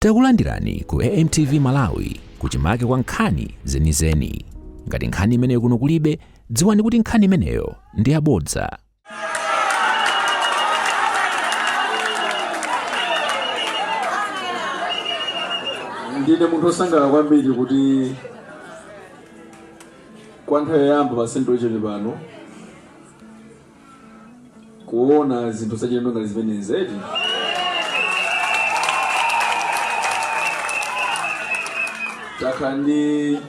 Takulandirani ku AMTV Malawi, kuchimake kwa nkhani zenizeni. Ngati nkhani imeneyo kuno kulibe, dziwani kuti nkhani imeneyo ndi yabodza. Ndine munthu wosangalala kwambiri kuti kwa nthawi yoyamba pa Central Region pano kuona zinthu zachilendo ngati zimenezi, eti? Takhala ndi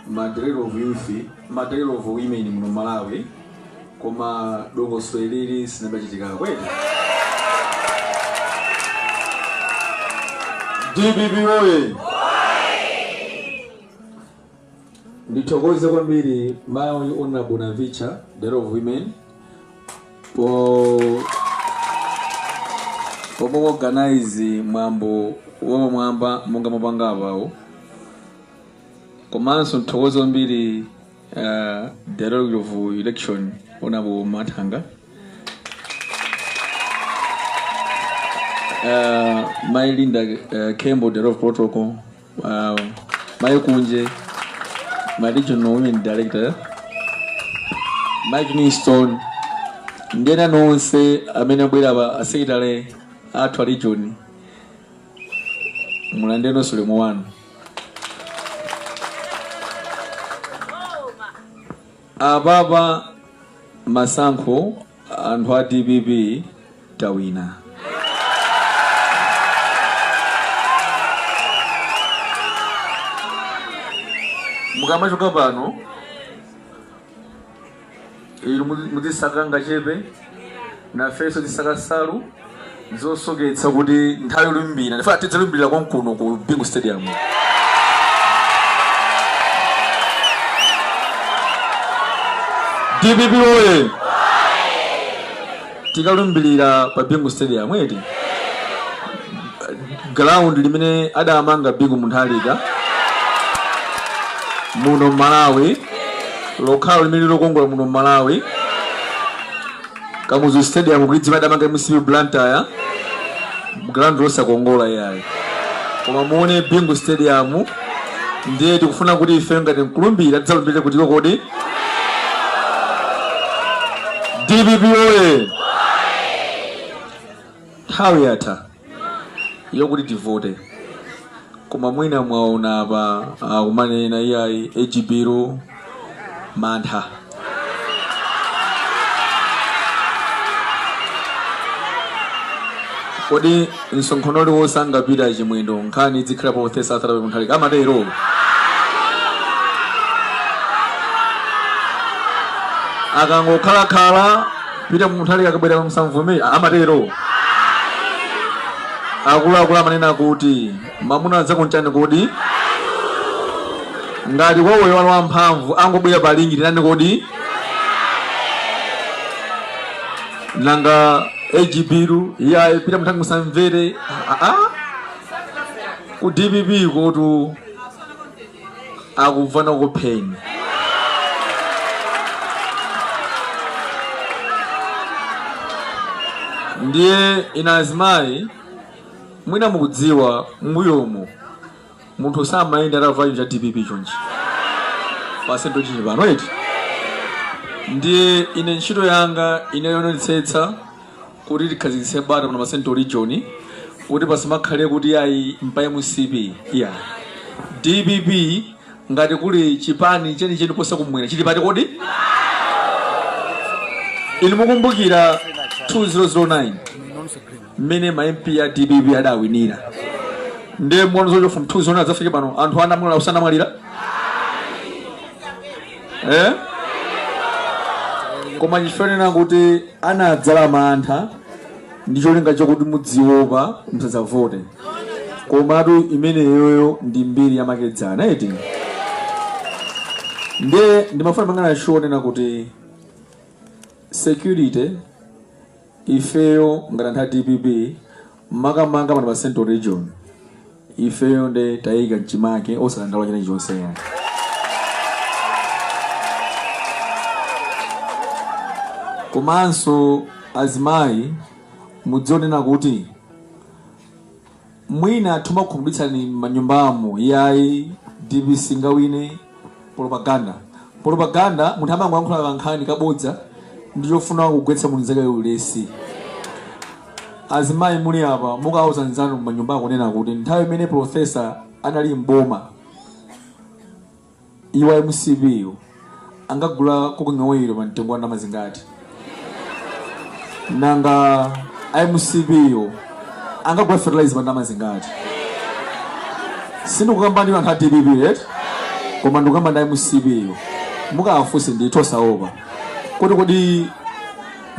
ma director of youth, ma director of women muno Malawi, koma dongosolo ilili silinachitikeko, eti? DPP oye! Ndithokoze kwambiri mayi Honorable Navicha, Director of Women, pomwe organize mwambo wapamwamba monga mwapanga apawo. Komanso ndithokoze kwambiri Director of Election, Honorable Mathanga, Mayi Linda Kembo, Director of Protocol, Mayi Kunje, my regional women director, Mike Niston, ndi ena nonse amene abwera pa asekretary athu a region, mulandire nonse ulemu wanu. Apapa masankho anthu a DPP tawina. Mukamachoka pano inu muzisaka kangachepe, nafenso tizisaka nsalu zosoketsa kuti nthawi yolumbira ndifa tidzalumbirira konkuno ku Bingu Stadium. DPP oye! Tikalumbirira pa Bingu Stadium, eti? Ground limene adamanga Bingu Mutharika muno Malawi, lokhalo limene lokongola muno Malawi. Kamuzu Stadium kuidziwa adamanga MCP Blantyre, ground losakongola yayi, koma muone Bingu Stadium. Ndiye tikufuna kuti ife ngati nkulumbira tidzalumbire kuti kodi. DPP oye! Nthawi yatha yokuti tivote, koma mwina mwaona apa akumanena iyayi age bill, mantha. Kodi msonkhano uliwonse angapita Chimwendo nkhani idzikhala Professor Arthur Mutharika amatero? Akangokhalakhala Peter Mutharika akabwera msamvumire amatero? Akuluakulu amanena kuti mamuna adzakunchani kodi ngati kwawoyo wanu wamphamvu angobwera pa ring tinani kodi? Nanga age bill iyayi Peter Mutharika musamvere. Ah, ku DPP kotu akubvana kupheni. Ndiye ina azimayi, mwina mukudziwa m'mbuyomu munthu samayenda atavala cha DPP chonchi pa Central Region pano, eti? Ndiye ine ntchito yanga ine yoonetsetsa kuti tikhazikitse bata pano pa Central Region, kuti pasamakhale kuti ayi mpa MCP iya. DPP ngati kuli chipani chenicheni posa kumwera chili pati kodi? Inu mukumbukira 2009 mmene ma MP a DPP adawinira? Ndiye muona zocho from 2009 adzafike pano anthu anamwalira usanamwalira, eh? Koma chifanena kuti anadzala mantha ndi cholinga chokuti mudziopa musadzavote. Komatu imeneyoyo ndi mbiri yamakedzana, eti? Ndiye ndimafuna pangana chionena kuti security ifeyo ngati anthu a DPP, makamaka pano pa Central Region, ifeyo nde tayika mchimake, osadandaula china chilichonse yayi. Komanso azimayi mudzionena kuti Mwina timakhumudwitsani m'manyumbamo, yayi, DPP singawine. Propaganda, propaganda, munthu amangoyankhula kankhani kabodza ndi chofuna kugwetsa munzake ulesi. Azimayi muli apa, mukauza nzanu m'manyumba akunena kuti nthawi imene professor anali mboma, iwo MCP yo angagula cooking oil pa mtengo wa ndalama zingati? Nanga MCP yo angagula fertilizer pa ndalama zingati? Sindikukamba ndi anthu a DPP, right? Koma ndikukamba ndi MCP yo. Mukawafunse ndithu osaopa kuti kodi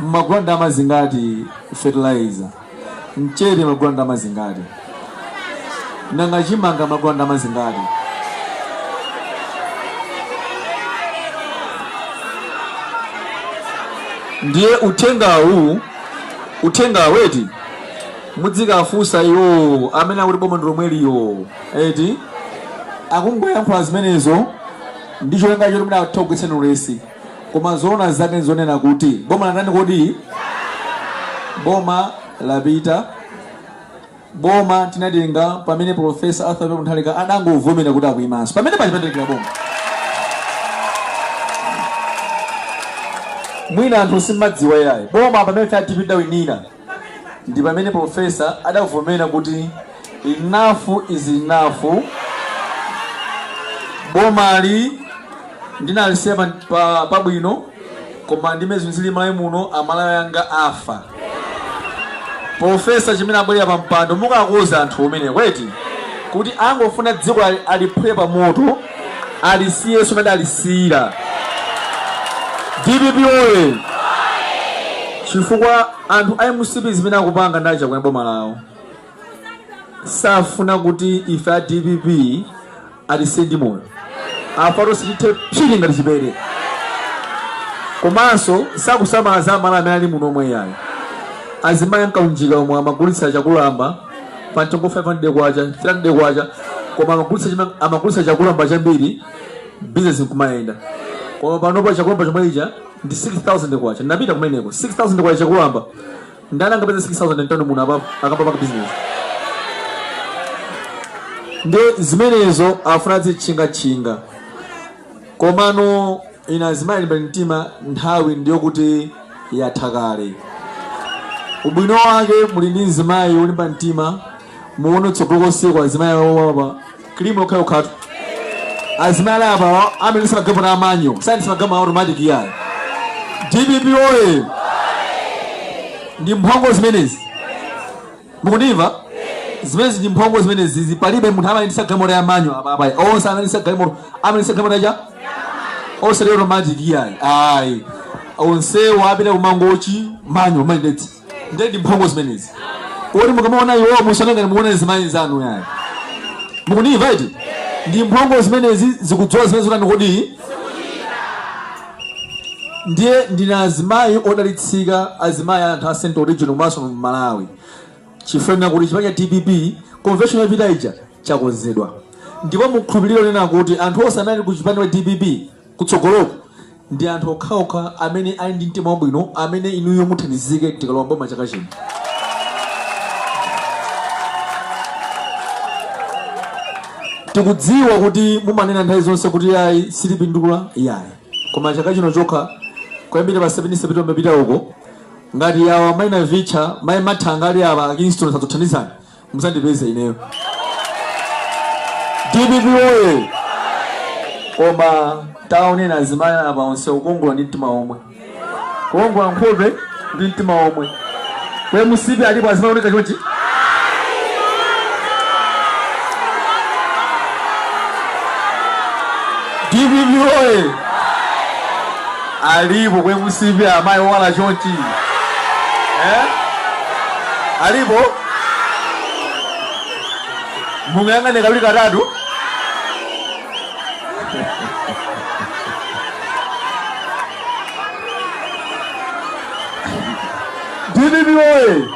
mmagula ndalama zingati fertilizer, mchere magula ndalama zingati, nanga chimanga magula ndalama zingati? Ndiye uthengawu, uthengawu eti, mudzikafunsa iwo amene akuti boma ndi lomweliyo eti, akungoyankhula zimenezo ndi cholinga choti mwina atha kugwetsani ulesi, koma zoona zake nzonena kuti boma latani kodi? Boma lapita. Boma tinatenga pamene Professor Arthur Peter Mutharika adangovomera kuti akuyimanso, pamene paja patengera boma. Mwina anthu simmadziwa yayi, boma pamene tidawinira ndi pamene professor adavomera kuti enough is enough, bomali ndinalisiya pabwino, koma ndime zinthu zili Malawi muno, Amalawi anga afa. Professor chimene abwerera pa mpando, mukakuza anthu umene kweti kuti angofuna dziko aliphule pa moto, alisiyenso mene alisiyira. DPP oye! Chifukwa anthu a MCP zimene akupanga ndi achakwera boma lawo, safuna kuti ife a DPP atisiye ndi moyo, afa tonse tithe phiri ngati chipere. Komanso sakusamala za Amalawi amene ali muno omwe yayi. Azimayi ankaunjika omwe amagulitsa chakulamba pa mtengo 500 kwacha, 300 kwacha, koma amagulitsa chakulamba chambiri, business nkumayenda. Koma panopa chakulamba chomwe ija ndi 6000 kwacha. Ndinapita kumeneko, 6000 kwacha chakulamba. Ndani angapeza 6000 mtano muno apa akapanga business? Ndi zimenezo afuna zitchingatchinga. Komano ina azimayi limbani mtima, nthawi ndiyokuti yatha kale. Ubwino wake muli ndi mzimayi wolimba mtima, muone tsogolo koseko azimayi awapa krimu okhayokhatu. Azimayi ali apa amene magalimoto a manual, sayendetsa magalimoto automatic yayi. DPP oye! Ndi mphongo zimenezi, mukundimva? Zimenezi ndi mphongo zimenezi zizi. Palibe munthu amayendetsa galimoto ya manual apa apa. Onse amayendetsa galimoto, amayendetsa galimoto yacha osati automatic yayi, ayi. Onsewo apita kumangochi manual mayendetsa. Ndiye ndi mphongo zimenezi kodi mukamaona iwo musanangani muone zimayi zanu yayi, mukundimva iti? Ndi mphongo zimenezi zikudziwa zimene zotani kodi. Ndiye ndina azimayi odalitsika, azimayi anthu a Central Region komanso Malawi, chifukwa kuti chipani cha DPP convention yapita ija chakonzedwa, ndipo mukhulupiriro nena kuti anthu onse amene ali ku chipani cha DPP kutsogoloko ndi anthu okhaokha amene ali ndi mtima wabwino, amene inuyo muthandizike tikalowa boma chaka chino. Tikudziwa kuti mumanena nthawi zonse kuti yayi, sitipindula yayi, koma chaka chino chokha kuyambira pa 7 September pita uko, ngati yawa mayi Navicha, mayi Mathanga ali apa, Kingston, sadzothandizani, musandipeze ineyo. DPP oye! Koma taonena azimayi apa onse kukongola ndi mtima omwe, kukongola nkhope ndi mtima omwe. Kwe musipi alipo azimayi oneka chonchi? DPP oye! Alipo kwe musipi amayi owala chonchi, eh? Alipo? Mungayang'ane kawiri katatu. DPP oye!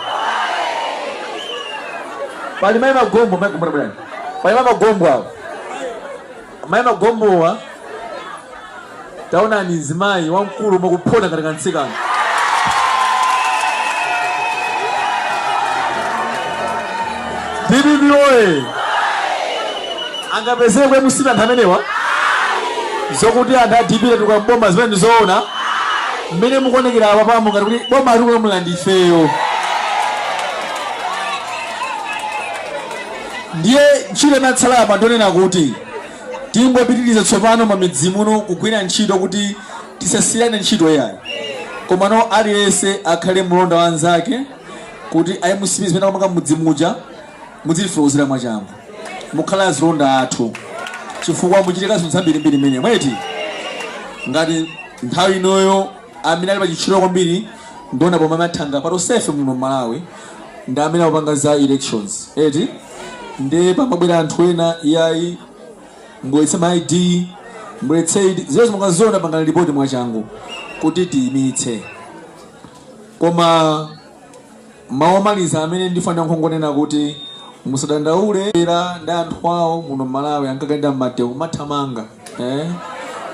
Pali mayi Magombo, mayi Magombo bwana, pali mayi Magombo awo. Mayi Magombowa, taonani mzimayi wamkulu mukuphona ngati kamtsikana. DPP oye! Angapezeke mcp anthu amenewa? Zokuti anthu a DPP atuluka mboma zimene ndizoona? Mmene mukuonekera apa pamo ngati kuti boma tikulamula ndi ifeyo. Ndiye ntchito inatsala apa ndionena kuti tingopitiriza tsopano mamidzi muno kugwira ntchito kuti tisasiyane ntchito iyayi, komano aliyense akhale mlonda wa anzake kuti a mcp zimene akumanga m'mudzi muja mudzitifotokozera mwachangu, mukhale azilonda athu chifukwa muchitika zinthu zambirimbiri mmene mweti ngati nthawi inoyo amene ali pachitchiro kwambiri ndiona pomwe amathanga patosefe muno Malawi ndi amene akupanga za elections eti, ndiye pamabwera anthu ena iyayi mbweretse ma ID mbweretse ID zilezo mukaziona pangani ripoti mwachangu kuti tiyimitse. Koma mawu omaliza amene ndifuna nkhongonena kuti musadandaule era ndi anthu awo muno Malawi ankakayenda mmatewu kumathamanga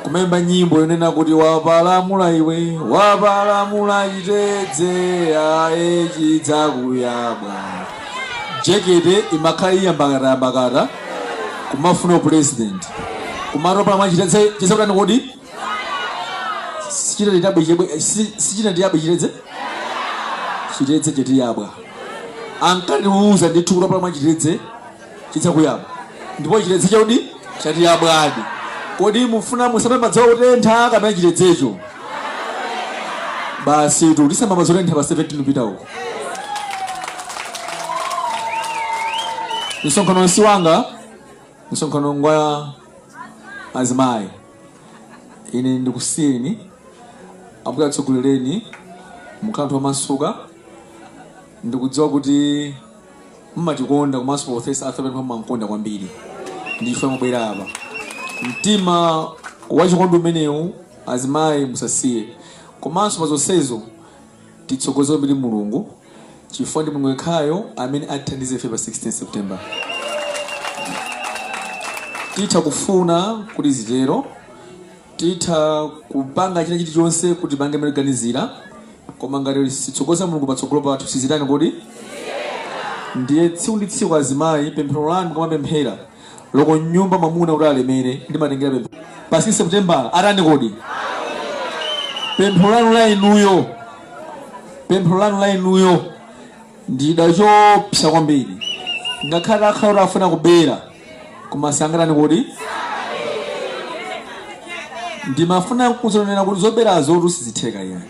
kumayimba nyimbo yonena kuti wapalamula iwe wapalamula chitedze aye chidzakuyabwa. Jekete imakhala iyambakatayambakata kumafuna president kumatopa mwachitedze chizakutani kodi sichita ndiyabwe chitedze chitedze chetiyabwa ankatiuza ndithu kuti wapala chitedze chidzakuyabwa ndipo chitedze chaudi chatiyabwadi. Kodi mufuna musambe madzi otentha kapena chitedzecho? Basi tu tisamba madzi otentha pa 17 kupita uko. Msonkhano si wanga, msonkhano ngwa azimayi. Ine ndikusiyeni, Ambuye atsogolereni, mukhale anthu amasuka. Ndikudziwa kuti mmatikonda komanso Professor Arthur Peter mmankonda kwambiri, ndife mubwera apa. Mtima wachikondi umenewu azimayi musasiye, komanso pa zonsezo titsogoze kwambiri Mulungu, chifukwa ndi Mulungu yekhayo amene atithandize ife pa 16 September. Titha kufuna kuti zitero, titha kupanga china chilichonse kuti tipange mmene tikuganizira, koma ngati sitsogoza Mulungu patsogolo pathu sizitani kodi? Ndiye tsiku ndi tsiku azimayi, pemphero lanu mukamapemphera loko nyumba mwamuna kuti alemere ndimatengera pemphero pa 6 September atani kodi? Pemphero lanu la inuyo, pemphero lanu la inuyo ndi choopsa kwambiri, ngakhale akhala kuti afuna kubera koma sangatani kodi? Ndimafuna kuzonena kuti zoberazo kuti sizitheka iyayi,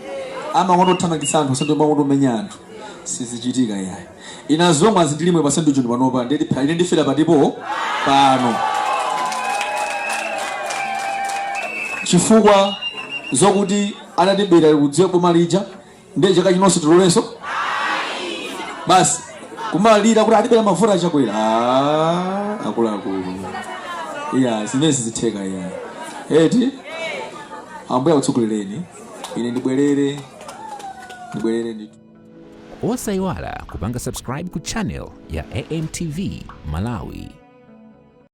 amakonda kuthamangitsa anthu osati makonda kumenya anthu, sizichitika iyayi. Ina zomwe azindilimwe pa St. John panopa ndeti ine ndifera patipo pano, chifukwa zokuti anatibera kudziwa boma lija ndiye chaka chinonso tilolenso basi kumalira kuti atibera mavuto achakwera. Ah, akuluakulu iya zimene sizitheka iya eti. Ambuye akutsogolereni, ine ndibwerere ndithu. Osayiwala kupanga subscribe ku channel ya AMTV Malawi.